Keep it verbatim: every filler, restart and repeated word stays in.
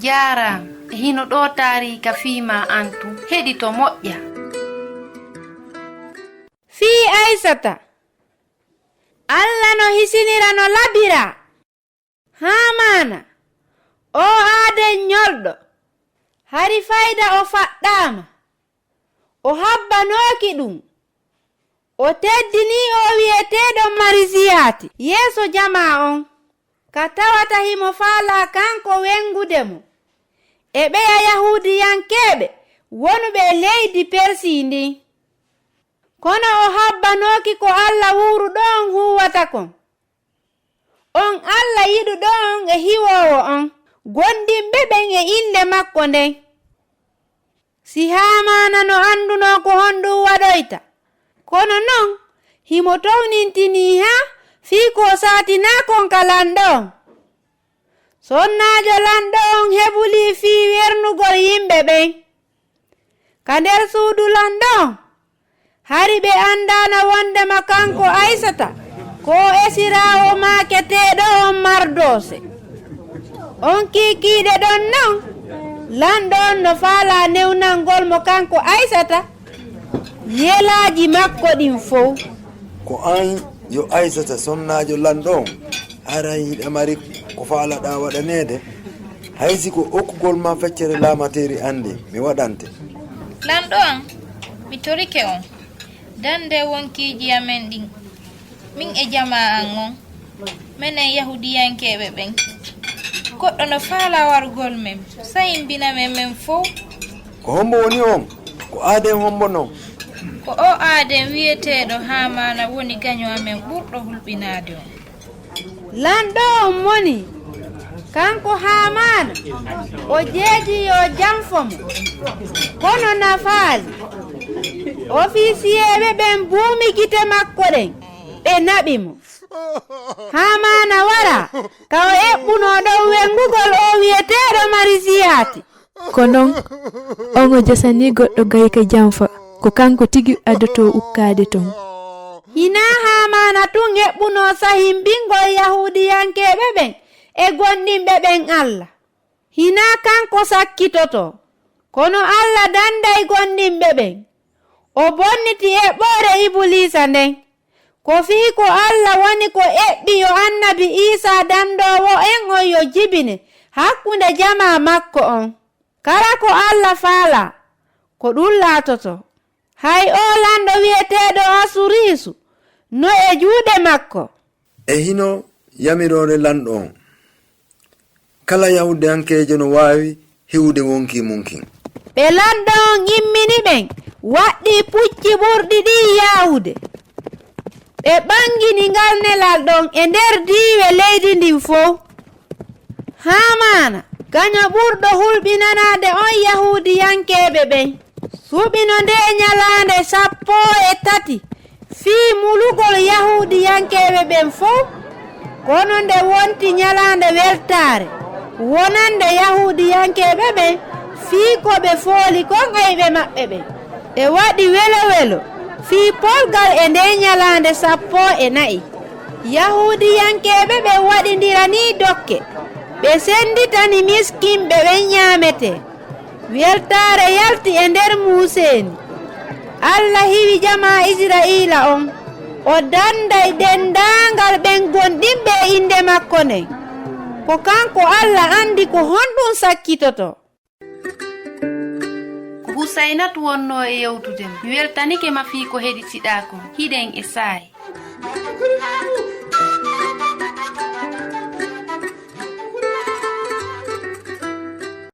Jaaraama, e hino ɗoo taariika fii maa an tun. Heɗito moƴƴa. Fii Aysata. Alla no hisinira no labiraa. Haamaana, oo aaden ñolɗo, hari fayda o faɗɗaama. O habbanooki ɗun. O teddinii oo wi'eteeɗo Marisiyaati yeeso jamaa on, ka tawata himo faalaa kanko wengude mo e ɓeya Yahuudiyankeeɓe wonuɓe e leydi Persii ndin. Kono o habbanooki ko Alla wuuruɗo on huuwata kon. On Alla yiɗuɗo on e hiwoowo on, gomɗinɓe ɓen e innde makko nden. Si Haamaana no anndunoo ko honɗun waɗoyta, kono non himo townintinii haa fii ko o saatinaa kon ka lanɗo on. Sonnaajo lanɗo on hebulii fii wernugol yimɓe ɓen. Ka nder suudu lanɗo on, hari ɓe anndaana wondema kanko Aysata ko o esiraawo maaketeeɗo on Mardoose. On kiikiiɗe ɗon non, lanɗo on no faalaa newnangol mo kanko Aysata yelaaji makko ɗin fow. Ko an yo Aysata, sonnaajo lanɗo on, haray hiɗa mari ko faalaɗaa waɗaneede? Hay si ko okkugol ma feccere laamateeri an ndin, mi waɗante. Lanɗo an, mi torike on, dande wonkiiji amen ɗin, min e jamaa an on, menen Yahuudiyankeeɓe ɓen. Goɗɗo no faalaa warugol men, sahimbina men men fow. Ko hombo woni on? Ko aaden hombo non? Ko oo aaden wi'eteeɗo Haamaana woni gaɲo amen ɓurɗo hulɓinaade on. Lanɗo on moni, kanko Haamaana, o jeejii yo janfo mo, kono na faali. Ofisiyeeɓe ɓen buumi gite makko ɗen, ɓe naɓi mo. Haamaana wara, ka o eɓɓunoo ɗon wengugol oo wi'eteeɗo Marisiyaati. Ko non, on o jasanii goɗɗo gayka janfa, ko kanko tigi adotoo ukkaade ton. Hinaa Haamaana tun eɓɓunoo sahimbingol Yahuudiyankeeɓe ɓen e gomɗinɓe ɓen Alla. Hinaa kanko sakkitotoo, kono Alla danday gomɗinɓe ɓen. O bonniti eɓɓoore Ibuliisa nden. Ko fii ko Alla woni ko eɓɓi yo annabi Iisaa dandoowo en on yo jibine hakkunde jamaa makko on. Kala ko Alla faalaa, ko ɗun laatoto. Hay oo lanɗo wi'eteeɗo Asuriisu no e juuɗe makko. E hino yamiroore lanɗo on. Kala Yahuudiyankeejo no waawi hiwude wonkii mun kin. Ɓe lanɗo on immini ɓen, waɗɗii pucci ɓurɗi ɗii yaawude. Ɓe ɓangini ngal nelal ɗon e nder diiwe leydi ndin fow. Haamaana, gaɲo ɓurɗo hulɓinanaade on Yahuudiyankeeɓe ɓen, suɓino ndee ɲalaande sappo e tati fii mulugol Yahuudiyankeeɓe ɓen fow, kono nde wonti ɲalaande weltaare wonande Yahuudiyankeeɓe ɓen fii ko ɓe fooli kon e ɓe maɓɓe ɓen. Ɓe waɗi welo-welo fii polgal e ndee ɲalaande sappo e nayi. Yahuudiyankeeɓe ɓen waɗindiranii dokke, ɓe sennditani miskinɓe ɓen ɲaametee. Weltaare yalti e nder muuseeni. Alla hiwi jamaa Isra'iila on. O danday denndaangal ɓen gomɗinɓe e innde makko nden. Ko kanko Alla anndi ko honɗun sakkitotoo. Ko Husaynatu wonnoo e yewtude ma. Mi weltanike ma fii ko heɗitiɗaa kon. Hiɗen e saa'i.